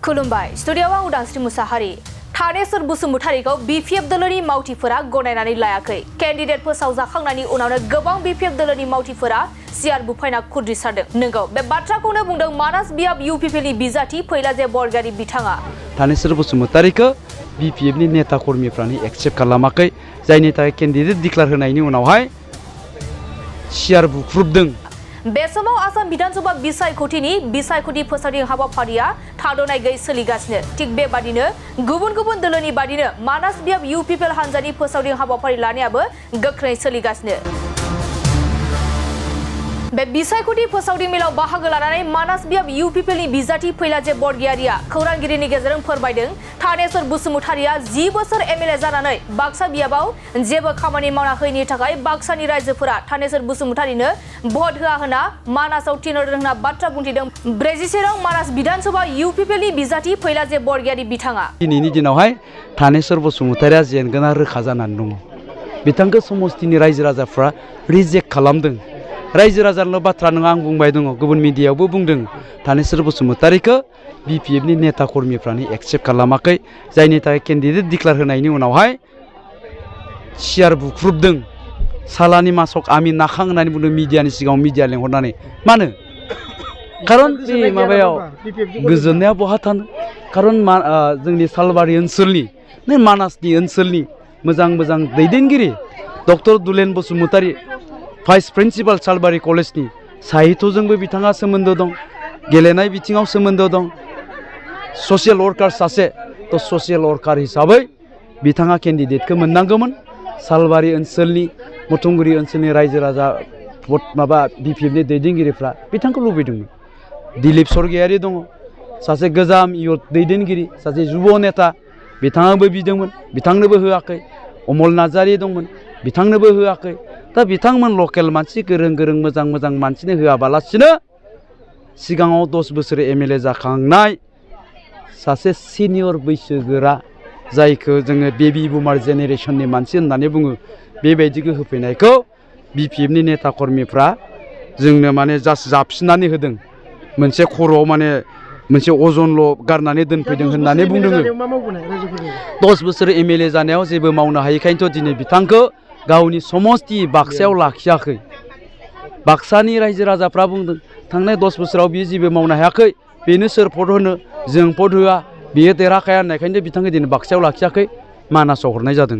खुलुमबाय स्टुडिय'आव उदांस्रि मुसाहारि थानेसर बसुमतारीखौ बीपीएफ दलनि मावथिफोरा गनायनानै लायाखै केन्डिडेट फोसावजाखांनायनि उनावनो गोबां बीपीएफ दलनि मावथिफोरा सियार बुफायना खुद्रिसारदों नंगौ बे बाथ्राखौनो बुंदों मानास बियाब यूपीपीनि बिजाथि फैलाजे बरगयारि बिथाङा थानेसर बसुमतारीखौ बीपीएफनि नेता कर्मीफ्रानो एक्सेप्ट खालामाखै जायनि थाखाय केन्डिडेट डिक्लेयार होनायनि उनावहाय सियार बुख्रुबदों बे समाव आसाम विधानसभा बिसायख'थि फोसावदिं हाबाफारिया थाद'नाय गैयै सोलिगासिनो थिग बेबादिनो गुबुन गुबुन दोलोनि बादिनो मानास बियाब यूपीपीएल हान्जानि फोसावदिं हाबाफारि लानायाबो गोख्रै सोलिगासिनो बे बिसायख'थि फोसावदिं मेलाव बाहागो लानानै मानास बियाब यूपीपीएलनि बिजाथि फैलाजे बरगयारिया खौरांगिरिनि गेजेरजों फोरमायदों थानेसर बसुमतारीया 10 बोसोर एमएलए जानानै बाक्सा बियाबाव जेबो खामानि मावना होयैनि थाखाय बाक्सानि रायजोफोरा थानेसर बसुमतारीनो भट होआ होना मानासाव थिनहरदों होनना बाथ्रा बुंथिदों 44 नं मानास विधानसभा यूपीपीएलनि बिजाथि फैलाजे बरगयारि बिथाङा दिनैनि दिनावहाय थानेसर बसुमतारीया जेनगोना रोखा जानानै दङ बिथांखौ समस्तिनि रायजो राजाफ्रा रिजेक्ट खालामदों रायजो राजानो बाथ्रा नङा आं बुंबाय दङ गुबुन मिडियायावबो बुंदों थानेसर बसुमतारीखौ बीपीएफनि नेता कर्मीफ्रानो एक्सेप्ट खालामाखै जायनि थाखाय केन्डिडेट डिक्लेयार होनायनि उनावहाय सियार बुख्रुबदों सालानि मासक आमि नाखां होननानै बुंदों मिडियानि सिगाङाव मिडिया लेंहरनानै मानो खारन बे माबायाव गोजोननाया बहा थानो खारन जोंनि सालबारि ओनसोलनि मानासनि ओनसोलनि मोजां मोजां दैदेनगिरि डक्टर दुलेन बसुमतारी भाइस प्रिन्सिपाल सालबारि कलेजनि साहित्यजोंबो बिथाङा सोमोन्दो दं गेलेनाय बिथिङाव सोमोन्दो दं ससियेल वर्कार सासे तो ससियेल वर्कार हिसाबै बिथाङा केन्डिडेटखौ मोननांगौमोन सालबारि ओनसोलनि मथंगुरि ओनसोलनि रायजो राजा माबा बीपीएफनि दैदेनगिरिफ्रा बिथांखौ लुबैदोंमोन दिलीप सरगयारि दङ सासे गोजाम इयुथ दैदेनगिरि सासे जुब नेता बिथाङाबो बिदोंमोन बिथांनोबो होआखै अमल नार्जारि दंमोन बिथांनोबो होआखै दा बिथांमोन लकेल मानसि गोरों गोरों मोजां मोजां मानसिनो होआबालासिनो सिगाङाव 10 बोसोर एमएलए जाखांनाय सासे सिनियर बैसोगोरा जायखौ जोङो बेबी बुमार जेनेरेशननि मानसि होननानै बुङो बेबायदिखौ होफैनायखौ बीपीएफनि नेता कर्मीफ्रा जोंनो माने जास्ट जाबसिननानै होदों मोनसे खर'आव माने मोनसे अजनल' गारनानै दोनफैदों होननानै बुंदों 10 बोसोर एमएलए जानायाव जेबो मावनो हायैखायनोथ' दिनै बिथांखौ गावनि समस्ति बाक्सायाव लाखियाखै बाक्सानि रायजो राजाफ्रा बुंदों थांनाय 10 बोसोराव बियो जेबो मावनो हायाखै बेनो सोर भट होनो जों भट होआ बियो देरहाखाया होननायखायनो बिथांखौ दिनै बाक्सायाव लाखियाखै मानासाव हरनाय जादों।